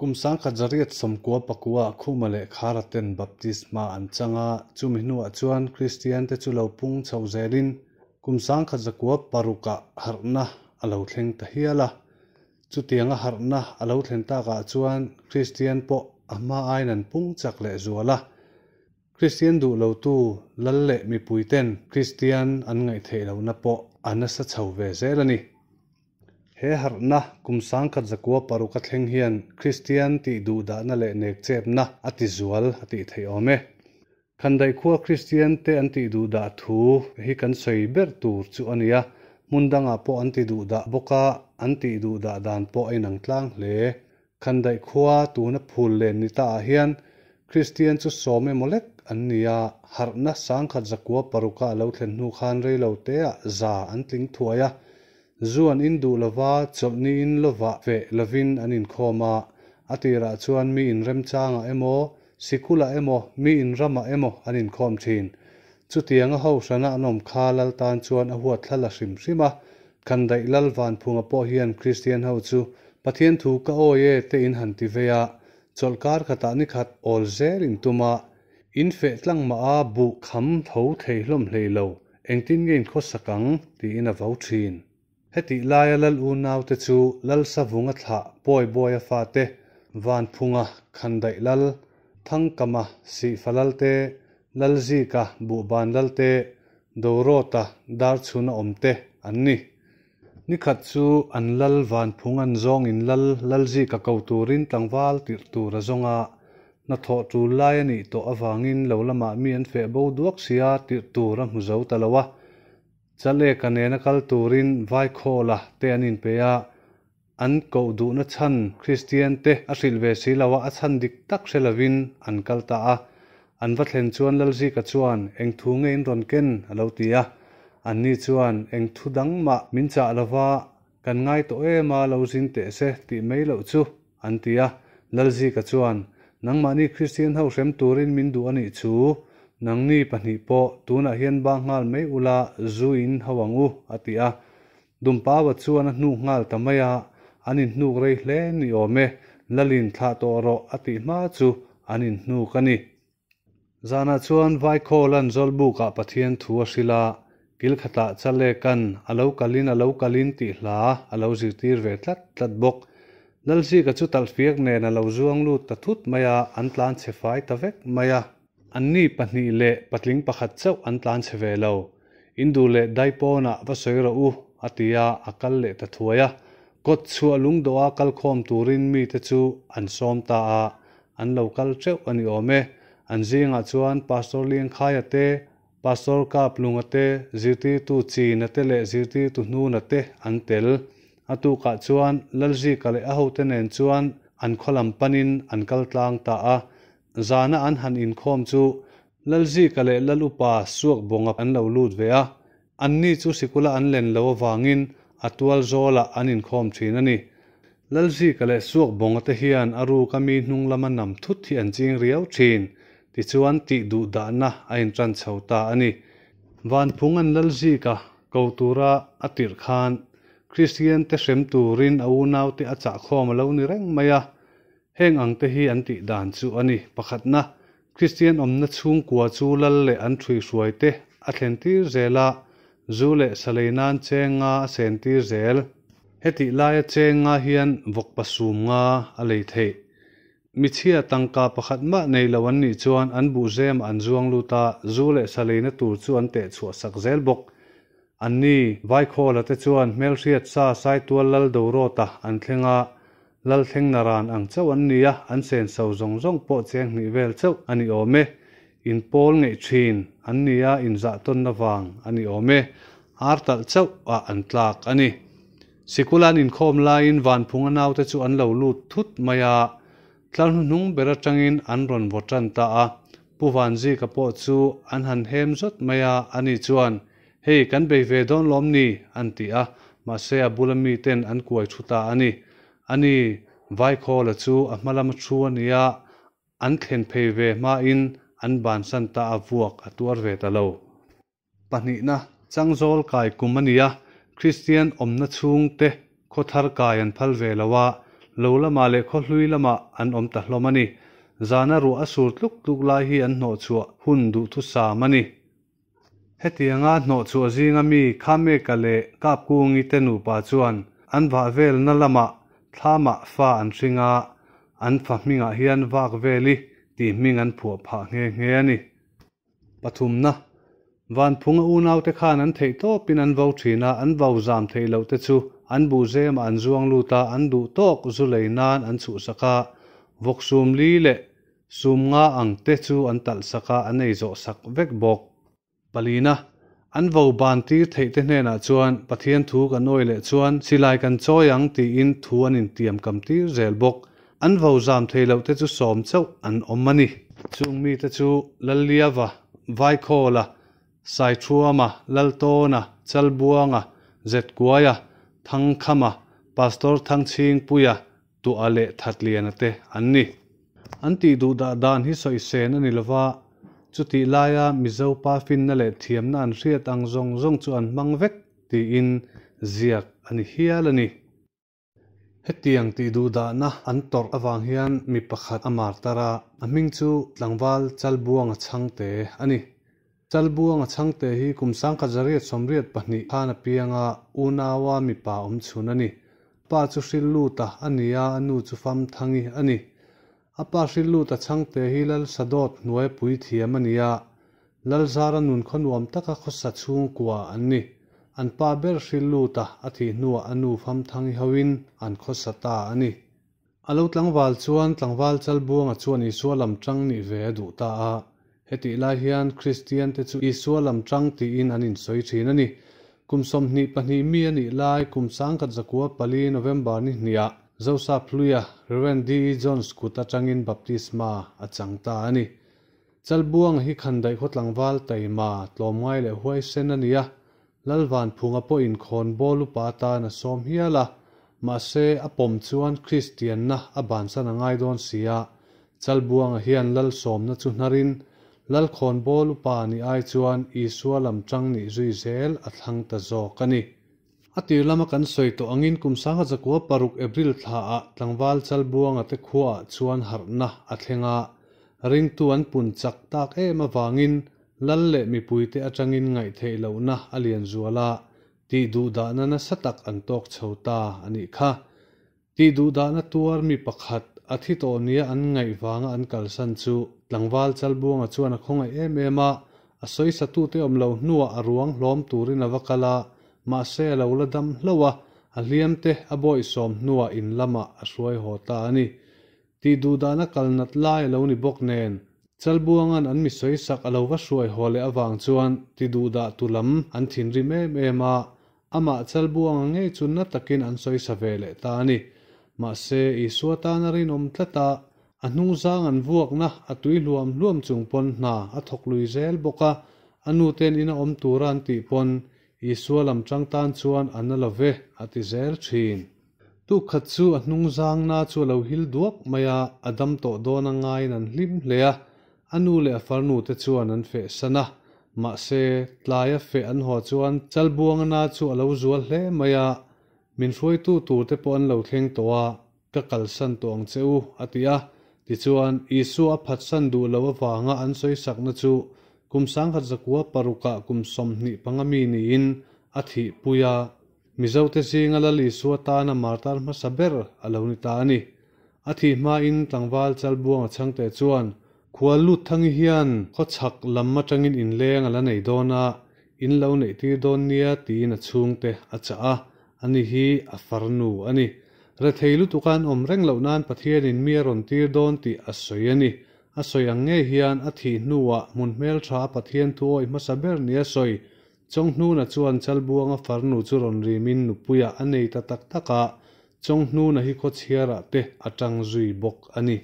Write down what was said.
Kum 1999 Khuma leh Khara ten baptisma an chang a, chumi hnuah chuan Kristiante chu lo pung chho zelin kum 1906 ah harhna a lo thleng ta hial a. Chutianga harhna a lo thlen takah chuan Kristian pawh a hma aiin an pung chak leh zual a. Kristian duh lotu lal leh mipuiten Kristian an ngaihtheih lohna pawh a nasa chho ve zel a ni. He harhna kum 1906 a thleng hian Kristian tih duhdahna leh nekchepna a ti zual a tih theih awm e. Khandaih khua Kristian te an tih duhdah thu hi kan sawi ber tur chu a ni a, hmun dangah pawh an ti duhdah bawk a, an tih duhdah dan pawh a inang tlang hle. Khandaih khua tuna phul len ni ta ah hian Kristian chu sawm emaw lek an ni a, harhna 1906 a lo thlen hnu khan reilo teah za an tling thuai a, zu an in duh lova chawlhni in lovah feh lovin an inkhawm a, a tirah chuan mi inremchangah emaw, sikulah emaw, mi inramah emaw an inkhawm thin. Chutianga ho hrana an awm kha lal tan chuan a huat thla la hrim hrim a, Khandaih Lal Vanphunga pawh hian Kristian ho chu Pathian thu ka awi e te in han ti vei a, chawlhkar khatah ni khat awl zel in tum a, in feh tlang mah a buh kham tho thei hlawm hlei lo, engtin nge in khawsak ang? tiin a vau thin. Hetih laia Lal unaute chu Lal Savunga thlah Pawi Bawia fate, Vanphunga Khandaih Lal, Thangkama Sihfa Lal te, Lalzika Buhban Lal te, Dorawta Darchhuna awm te an ni. Nikhat chu an Lal Vanphunga'n zawngin Lal Lalzika ko turin tlangval tirh tur a zawng a, hnathawh tul lai a nih tawh avangin lo lamah mi an feh bo duak sia tirh tur a hmu zo ta lo a. Chaleka nena kal turin Vaikhawla te an inpe a, an koh duhna chhan Kristian te a hrilh ve si lo a, a chhan dik tak hre lovin an kal ta a. An va thlen chuan Lalzika chuan, Eng thu nge in rawn ken? a lo ti a. Anni chuan, Eng thu dang mah min chah lova, kan ngai tawh em a, lo zin teh se tih mai loh chu, an ti a. Lalzika chuan, Nangmahni Kristian ho hrem turin min duh a nih chu, nangni pahnih pawh tunah hian bang nghal mai ula zu in ho ang u, a ti a. Dumpawa chuan a hnuk nghal ta mai a, an inhnuk rei hle ni awm e, Lalin thlah tawh rawh a tih hma chu an inhnuk a ni. Zanah chuan Vaikhawla'n Zawlbukah Pathian thu a hrilh a, kil khatah Chaleka'n a lo kalin a lo kalin tih hla a lo zirtir ve tlat tlat bawk. Lalzika chu talhfiak nen a lo zuang lut ta thut mai a, an tlan chhe fai ta vek mai a. Anni pahnih leh patling pakhat chauh an tlan chhe ve lo. In duh leh daipawnah va sawi rawh u, a ti a, a kal leh ta thuai a. Kawt chhuah lungdawha kal khawm turin mite chu an sawm ta a, an lo kal teuh a ni awm e. An zingah chuan Pastor Liangkhaia te, Pastor Kaplunga te, zirtirtu China te leh zirtirtu Hnuna te an tel. A tukah chuan Lalzika leh a hote nen chuan an khaw lam panin an kal tlang ta a. Zana an han inkhawm chu Lalzika leh Lal Upa Suakbawnga an lo lut ve a, anni chu sikula an len lo avangin a tual zawlah an inkhawm thin a ni. Lalzika leh Suakbawnga te hian a ruka mi hnung lama nam thut hi an ching riau thin, tichuan tih duh dahna a intan chho ta a ni. Vanphunga'n Lalzika ko tura a tirh khan Kristian te hrem turin a unaute a chahkhawm a lo ni reng mai a, Heng ang te hi an tih dan chu a ni. Pakhatna, Kristian awmna chhungkua chu lal leh an ṭhuihruai te a thlen tir zel a, zu leh salei nan cheng nga a sen tir zel. Hetih laia cheng nga hian vawk pasum nga a lei theih. Michhia tangka pakhat mah nei lo an nih chuan an buhzem ah an zuang lut a, zu leh saleina tur chu an teh chhuah sak zel bawk. Anni, Vaikhawla te chuan hmelhriat sa Saitual Lal Dorawta an thleng a, Lalthleng naran ang chauh an ni a, an senso zawng zawng pawh cheng hnih vel chauh a ni awm e. In pawl ngeih thin an ni a, inzah tawnna vang a ni awm e. Ar talh chauh ah an tlak a ni. Sikul an inkhawm laiin Vanphunga naute chu an lo lut thut mai a, tlar hnuhnung ber atangin an rawn vaw tan ta a. Pu Vanzika pawh chu an han hem zawt mai a, ani chuan, Hei, kan bei ve dawn lawm ni? an ti a, mahse a bula miten an kuai thu ta a ni. Ani, Vaikhawla chu a hma lama thu a nia, an thlen phei ve hmain an bansan ta a vuak a tuar ve ta lo. Pahnihna, Changzawl kai kum a nia, Kristian awmna chhungte khaw thar kai an phal ve lo a, Lo lamah leh khaw hlui lamah an awm ta hlawm a ni. Zana ruah a sur tluk tluk lai hi an hnawhchhuah hun duhthusam a ni. Hetianga hnawhchhuah zinga mi Khameka leh Kapkungi te nupa chuan an vah velna lamah thlamah fa an hring a, an fa hmingah hian vak veli tih hming an phuah phah nghe nghe a ni. Pathumna, Vanphunga unaute khan an theih tawpin an vo thin a, an vo zam theih loh te chu an buh zemah an zuang lut a, an duh tawk zu lei nan an chhuhsak a, vawk sum li leh sum nga ang te chu an talh sak a, an ei zawh sak vek bawk. Palina, An vo ban tir theih te hnenah chuan Pathian thu kan awi leh chuan silai kan chawi ang tiin thu an intiam kam tir zel bawk. An vo zam thei loh te chu sawm chauh an awm a ni. Chung mite chu Lalliava, Vaikhawla, Saithuama, Laltawna, Chalbuanga, Zetkuaia, Thangkhama, Pastor Thangchhingpuia, Tuah leh Thatliana te an ni. An tih duh dah dan hi sawi sen a ni lova, chutih laia Mizo pa finna leh thiamna an hriat ang zawng zawng chu an hmang vek tiin ziak a ni hial a ni. Hetiang tih duh dahna an tawrh avang hian mi pakhat a mar tar a, a hming chu tlangval Chalbuanga Chhangte a ni. Chalbuanga Chhangte hi kum 1982 khan a piang a, unaua mipa awm chhun a ni. Pa chu Hrilluta a ni a, a nu chu Famthangi a ni. A pa Hrilluta Chhangte hi Lal Sadawt hnuaia puithiam a ni a, Lalzara nun khaw nuam taka khawsa chhungkua an ni. An pa ber Hrilluta a thih hnuah a nu Famthangi hoin an khawsa ta a ni. A lo tlangval chuan tlangval Chalbuanga chuan Isua lam tang nih ve a duh ta a. Hetih lai hian Kristian te chu Isua lam tang tiin an insawi thin a ni. Kum 22 mi a nih lai kum 1904 November ni hniah Joseph Hluia, Rev. D. E. Jones kut atangin baptisma a chang ta a ni. Chalbuanga hi khandaih khaw tlangval taima, tlawmngai leh huaisen a ni a, Lalvanphunga pawhin khawnbawl upa atan a sawm hial a, mahse a pawm chuan Kristianna a bansan a ngai dawn si a, Chalbuanga hian Lal sawmna chu hnarin Lal khawnbawl upa nih ai chuan Isua lam tang nih zui zel a thlang ta zawk a ni. A tir lama kan sawi tawh angin kum 1906 April thlaah tlangval Chalbuanga te khuaah chuan harhna a thleng a, ringtu an pun chak tak em avangin Lal leh mipuite atangin ngaihtheih lohna a lian zual a, tih duhdahna nasa tak an tawk chho ta a nih kha. Tih duhdahna tuar mi pakhat a thi tawh nia an ngaih vanga an kalsan chu tlangval Chalbuanga chuan a khawngaih em em a, a sawisatute awm lo hnuah a ruang hlawm turin a va kal a, mahse a lo la dam hlauh a, a hliamte a bawihsawm hnuah in lamah a hruai haw ta a ni. Tih duhdahna kal nat lai a lo ni bawk nen, Chalbuanga'n an mi sawisak a lo va hruai haw leh avang chuan ti duhdah tu lam an thinrim em em a, amah Chalbuanga ngei chu na takin an sawisa ve leh ta a ni. Mahse, Isua tana rinawm tlat a, a hnungzang an vuakna a tui hluam hluam chung pawn hna a thawk lui zel bawk a, a nuten ina awm tura an tih pawn Isua lam tang tan chuan a na lo ve a ti zel thin. Tuk khat chu a hnungzangna chu a lo hil duak mai a, a dam tawh dawn a ngaiin an hlim hle a, a nu leh a farnu te chuan an feh san a. Mahse, tlaia feh an haw chuan Chalbuangana chu a lo zual hle mai a, min hruaitu tur te pawh an lo thleng tawh a, ka kalsan tawh ang che u, a ti a. Tichuan, Isua a phatsan duh lo avanga an sawisakna chu kum 1906ah kum 25 mi niin a thihpui a. Mizote zinga Lal Isua tana martar hmasa ber a lo ni ta a ni. A thih hmain tlangval Chalbuanga Chhangte chuan, Khual lut thangi hian khawchhak lam atangin inleng a la nei dawn a, in lo neih tir dawn nia tiin a chhungte a chah a, ani hi a farnu a ni. Rethei lutuka an awm reng loh nan Pathianin mi a rawn tir dawn tih a sawi a ni. A sawi ang ngei hian a thih hnuah hmun hmeltha a Pathian thu awih hmasa ber nia sawi Chawnghnuna chuan Chalbuanga farnu chu rawn rimin nupuiah a nei ta tak tak a, Chawnghnuna hi khawchhiarah te a tang zui bawk a ni.